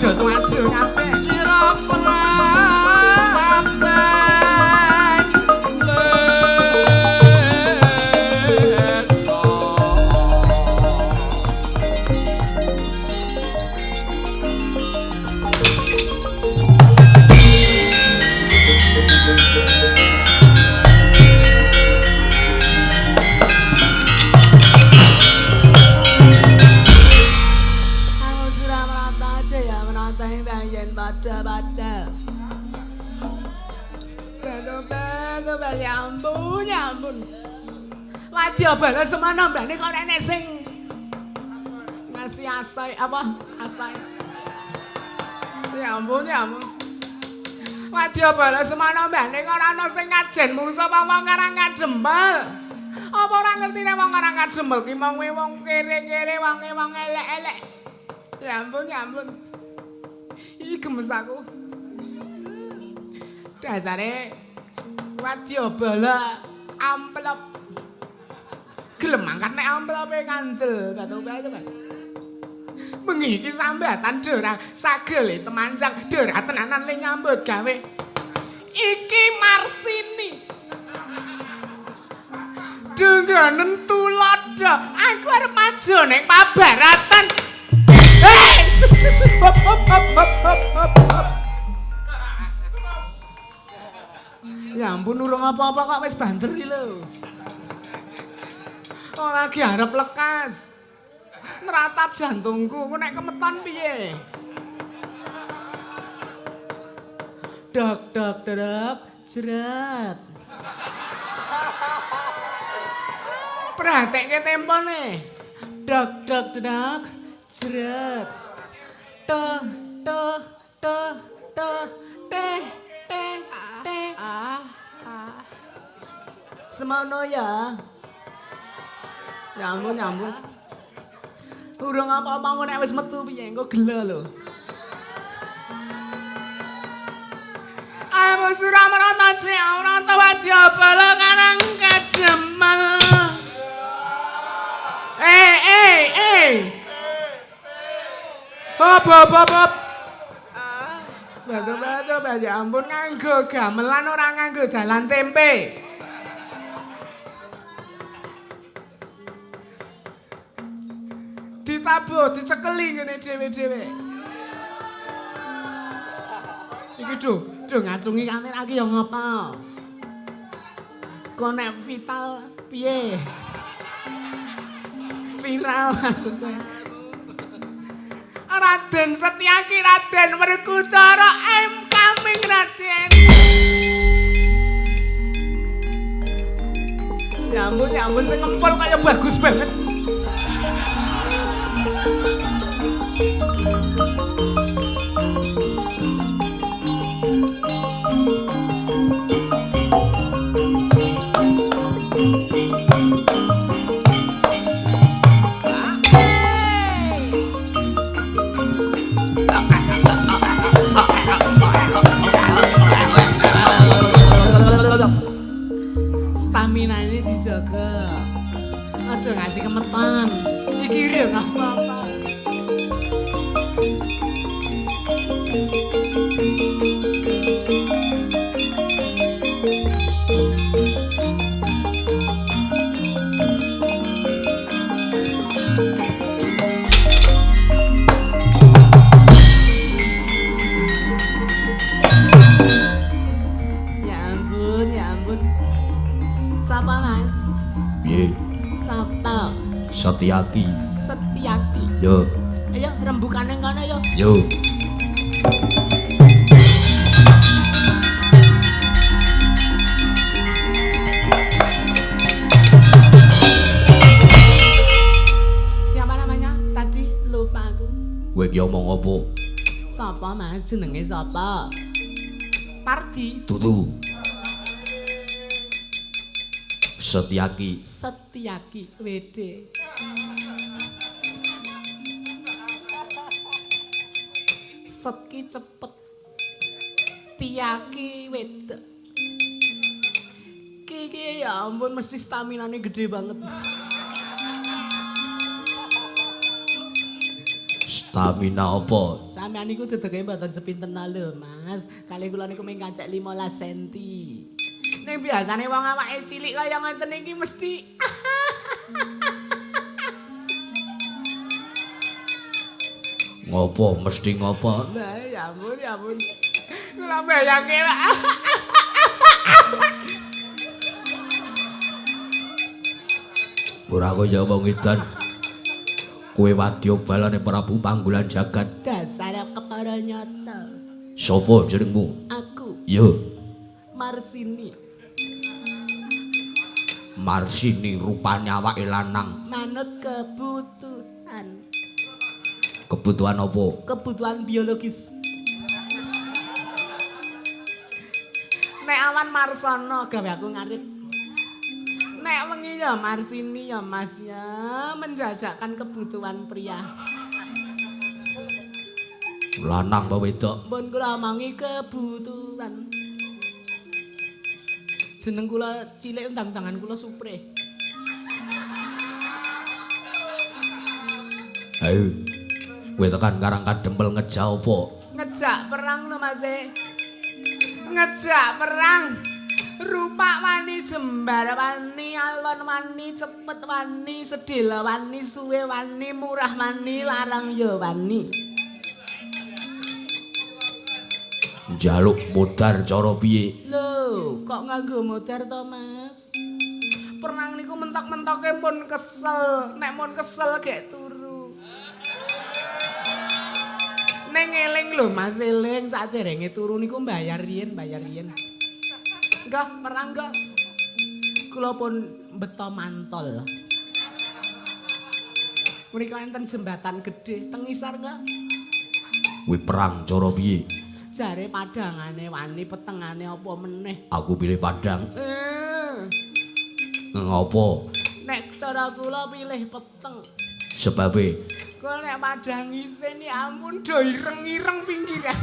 Do maju kabeh. Sira prapteng leko. Kamu Suramarata Jaya Menata yen pada-pada. Beto-beto ya ampun, ya ampun. Wadya bala semana mbane kok enek sing ngasih asai apa? Asai. Ya ampun, ya ampun. Wadya bala semana mbane kok ora ana sing ngajen mungsa wong karang kadempel. Apa ora ngerti nek wong karang kadempel ki mong wong kere-kere wonge wong elek-elek. Ya ampun, ya ampun. Ih, gemes aku. Dasare wadya bala amplop. Gelem mangkat nek amplope kandel, batu-batu. Bengi iki sambatan dora sagele temanjang dora tenanan le nyambut gawe. Iki Marsini. Dengganen tuladha, aku arep maju ning pabaratan. Hei, hop hop hop hop hop hop. Ya ampun, urung apa-apa kok wis banter iki lho. Oh, lagi arep lekas. Neratap jantungku, engko nek kemeton piye? Dok dok dok jeret. Perhatekke tempone. Dok dok dok jeret. To to to to te te te. Semono ya. Ya ampun, ya ampun. Urung apa-apa engko nek wis metu piye engko gela lho. Amu Suramarata Jaya Wadya Bala karang kademel. Eh eh eh. Hop hop hop hop. Batu-batu ya ampun nganggo gamelan ora nganggo dalan tempe. Ditabuh, dicekeli ngene dhewe-dhewe. Iki do, do ngacungi kamera iki ya ngapa? Kok nek vital piye? Viral maksudnya. Raden Setyaki, Raden Werkudara, I'm coming Raden. Ya ampun sing ngempol kaya bagus banget. Stamina ini dijaga. Aja ngasih kemetan. Iki yo ngapa-apa. Ya ampun, ya ampun. Sapa Mas? Piye? Sapa? Setyaki. Setyaki. Yo. Ayo rembukane kono yo. Yo. Siapa namanya? Tadi lupa aku. Kowe iki omong apa? Sapa Mas? Jenenge sapa? Pardi. Dudu. Setyaki. Setyaki WD. Setki cepet. Tiaki wedok. Ki ya ampun mesti staminane gede banget. Stamina apa? Sampeyan niku dedege mboten sepinten lho, Mas. Kali kula niku mung kancek 15 senti. Ning biasane wong awake cilik kaya ngenten iki mesti Ngopo mesti ngopo? Lah ya ampun, ya ampun. Kula bayangke, Pak. Ora kaya wong edan. Kowe wadya balane Prabu Panggulan Jagat. Dasar kepara nyata. Sopo jenengmu? Aku. Ya. Marsini. Marsini rupane awake lanang. Manut kebutuhan. Kebutuhan apa? Kebutuhan biologis. Nek awan Marsono gawe aku ngarit. Nek wengi ya Marsini ya Mas ya, menjajakan kebutuhan pria. Lanang apa wedok? Mbon kula omongi kebutuhan. Jeneng kula cilik undang-undangan kula Supre. Ayo. Kowe tekan Karang Kadempel ngejak apa? Ngejak perang lho Mas. Ngejak perang. Rupak wani, jembar wani, alon wani, cepet wani, sedhela wani, suwe wani, murah wani, larang ya wani. Njaluk modar cara piye? Lho, kok nganggo modar to, Mas? Perang niku mentok-mentoke pun kesel, nek mun kesel gek turu. Ning eling lho Mas, eling saderenge turu niku bayar riyen, bayar riyen. Enggak, perang enggak. Kula pun beto mantol. Mriko enten jembatan gedhe teng ngisor enggak? Kuwi perang cara piye? Jare padangane wani, petengane apa meneh? Aku pilih padang. Ngopo? Nek cara kula pilih peteng. Sebabe? Kula nek padang isin ya ampun do ireng-ireng pinggiran.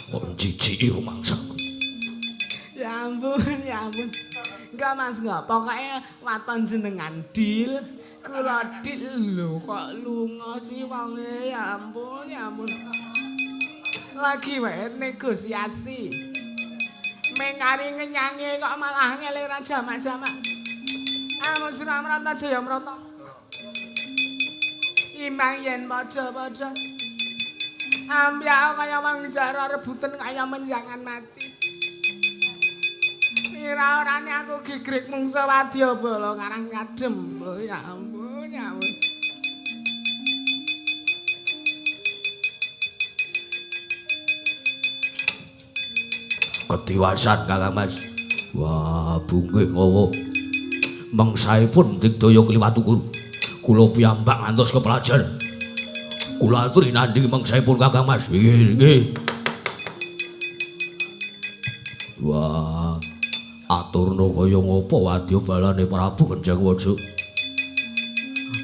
Kok jijiki rumangsaku. Ya ampun, ya ampun. Enggak Mas, enggak. Pokoknya waton jenengan deal, kula deal lho kok lunga sih wonge. Ya ampun, ya ampun. Lagi wae negosiasi. Mengkari ngenyange kok malah ngelera jamak-jamak. Amun Suramrata Jayamrata. Imang yen padha-padha. Ambyake kaya wong jara rebutan kaya menjangan mati. Ora-orane aku gigrik mungsa wadyabala Karang Kadempel. Ya ampun, ya ampun. Ketiwasan Kakang Mas. Wah, bungeh ngowo. Mengsaipun digdaya kliwat ukur. Kula piyambak ngantos kepelajar. Kula aturi nandhingi mangsaipun Kakang Mas. Nggih, nggih. Wah, aturna kaya ngopo wadyabalane Prabu Kenjang Waja.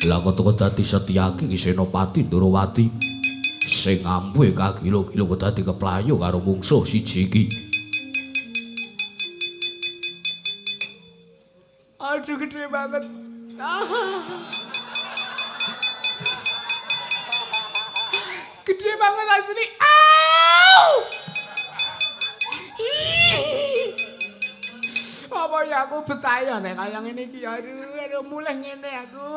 Lah kok dadi Setyaki ki Senopati Ndorowati sing ampuhe kagila-gila kok dadi keplayu karo mungsuh siji iki. Aduh, gede banget. Gede banget asli. Au! Apa ya aku betah ya nek kaya ngene iki ya. Aduh, aduh mulih ngene aku.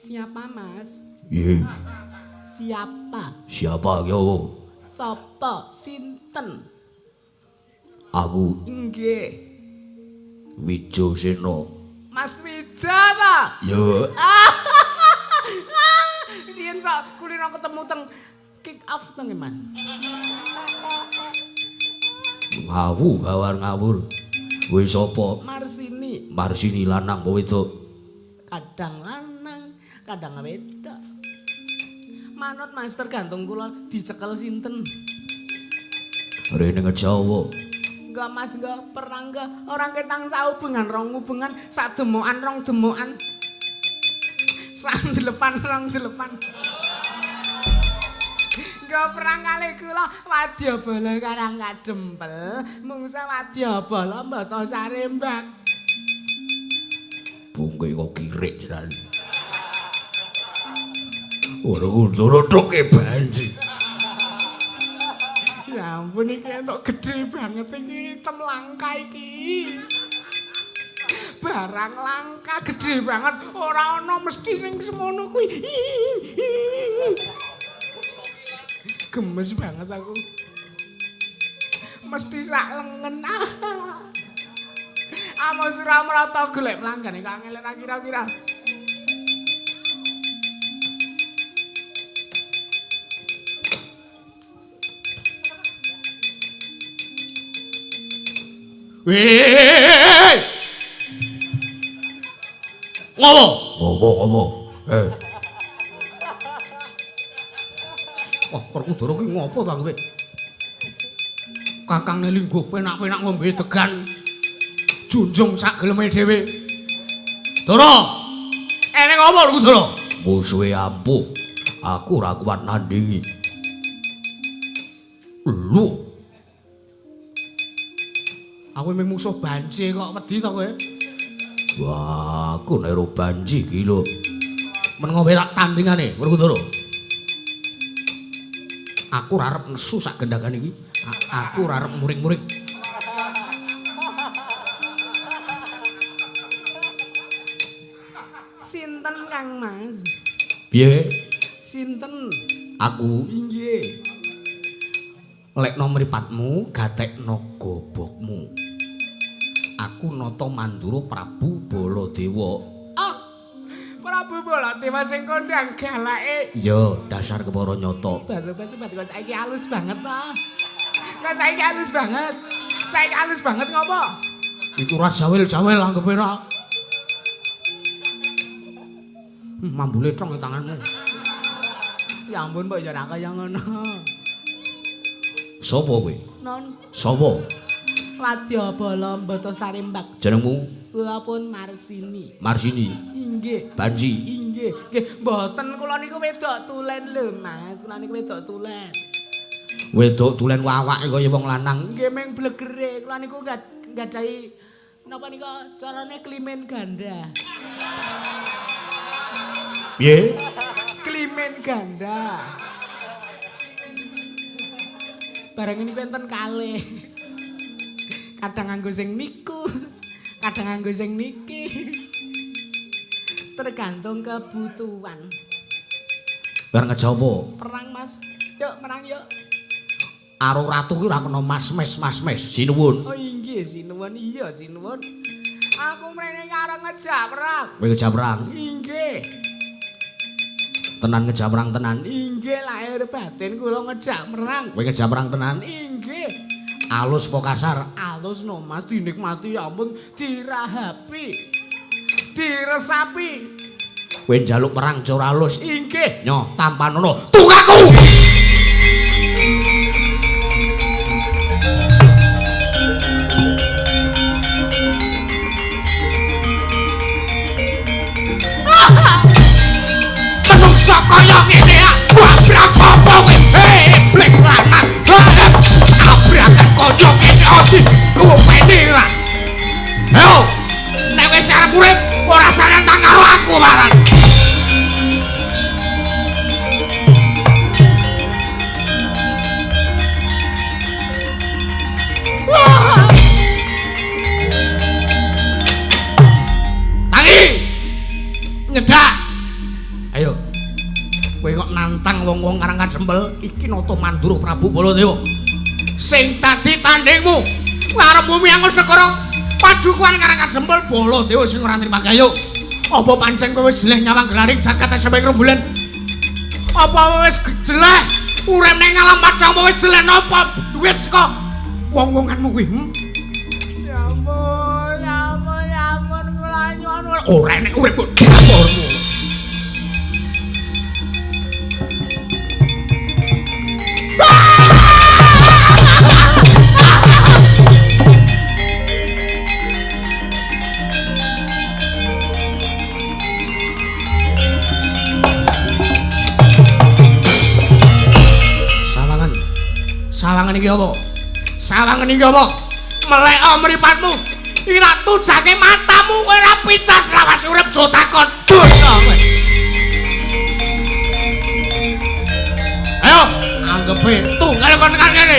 Siapa, Mas? Nggih. Siapa? Siapa yo? Sapa? Sinten? Aku. Nggih. Wijosena. Mas Wijo ta? Yo. Riyen sak kulino ketemu teng kick off teng Mas. Ngawu gawar ngawur. Kowe sapa? Marsini. Marsini lanang apa wedok? Kadang lanang, kadang wedok. Manut Mas tergantung kula dicekel sinten. Rene ngejawa. Enggak Mas, enggak perang enggak. Orang ketang saubengan rong ubengan, sak demokan rong demokan. Sak delepan rong delepan. Linggo perang kalih kula wadyabala Karang Kadempel, mungsa wadyabala mbata sarembak. Bungke kok kirik jenengan. Ora kudu toke banji. Ya ampun iki entuk gedhe banget iki item langka iki. Barang langka gedhe banget, ora ana mesti sing semono kuwi. Gemes banget aku. Mesti sak lengen. Amo Suramrata golek planggane kok angel ora kira-kira. Weh. Ngopo? Ngopo, ngopo? Eh. Wah, Werkudara ki ngopo ta kowe? Kakangne lingguh penak-penak ngombe degan. Junjung sak geleme dhewe. Dara. Eneng apa Werkudara? Musuhe ampuh. Aku ora kuat nandingi. Lho. Aku mung musuh banci kok wedi to kowe? Wah, aku nek ro banci iki lho. Menengo wae tak tandingane, Werkudara. Aku ora arep nesu sak gendhakan iki. Aku ora arep muring-muring. Sinten Kang Mas? Piye? Sinten? Aku. Inggih. Lekno mripatmu, gatekno gobokmu. Aku nata Mandura Prabu Baladewa. Ah. Prabu Baladewa sing kondang galake. Iya, dasar kepara nyata. Batu-batu kok saiki halus banget ta. Kok saiki halus banget. Saiki halus banget ngopo? Iku ora jawil-jawil anggepe ora. Mambule tong tanganmu. Ya ampun mbok ya ora kaya ngono. Sopo kowe? Non. Sopo? Wadyabala mbata sarembak. Jenengmu? Kula pun Marsini. Marsini. Inggih. Banji. Inggih. Nggih, mboten kula niku wedok tulen lho, Mas. Kula niku wedok tulen. Wedok tulen awake kaya wong lanang. Nggih ming blegere. Kula niku nggadahi napa nika carane klimen ganda. Piye? Klimen ganda. Barang ini enten kalih. Kadang nganggo sing niku, kadang nganggo sing niki. Tergantung kebutuhan. Bar ngejopo? Perang, Mas. Yuk, perang yuk. Aro ratu ki ora kena mas-mes mas-mes. Sinuwun. Oh inggih, sinuwun. Iya, sinuwun. Aku mrene arep ngejak perang. Kowe ngejak perang? Inggih. Tenan ngejak perang tenan? Inggih, lahir batin kula ngejak perang. Kowe ngejak perang tenan? Inggih. Alus apa kasar? Alus no Mas, dinikmati ya ampun, dirahapi. Diresapi. Kowe njaluk perang cara alus? Inggih. Nyo, tampanono. Tukaku. Menungso kaya ngene ah, babrak apa kowe? Iblis lanang. Abrakan kaya ngene ati ngopeni ora. Ayo, nek wis arep urip ora usah nantang karo aku maran. Tangi. Nyedak. Ayo. Kowe kok nantang wong-wong Karang Kadempel iki nata Mandura Prabu Baladewa. Sing dadi tandingmu arep bumi angus negara padukuhan Karang Kadempel Baladewa sing ora nrima gayo. Apa pancen kowe wis jeleh nyawang gelaring jagat eseme rembulan? Apa wis jeleh urip ning alam padang apa wis jeleh napa duit saka wong-wonganmu kuwi? Ya ampun, ya ampun, ya ampun kula nyuwun ora enek urip kok dapurmu. Sawangan iki apa? Sawangan iki apa? Melek mripatmu. Iki rak tujake matamu kowe ora picas lawas urip aja takon. Dosa kowe. Ayo, anggepe tunggal kon tekan kene.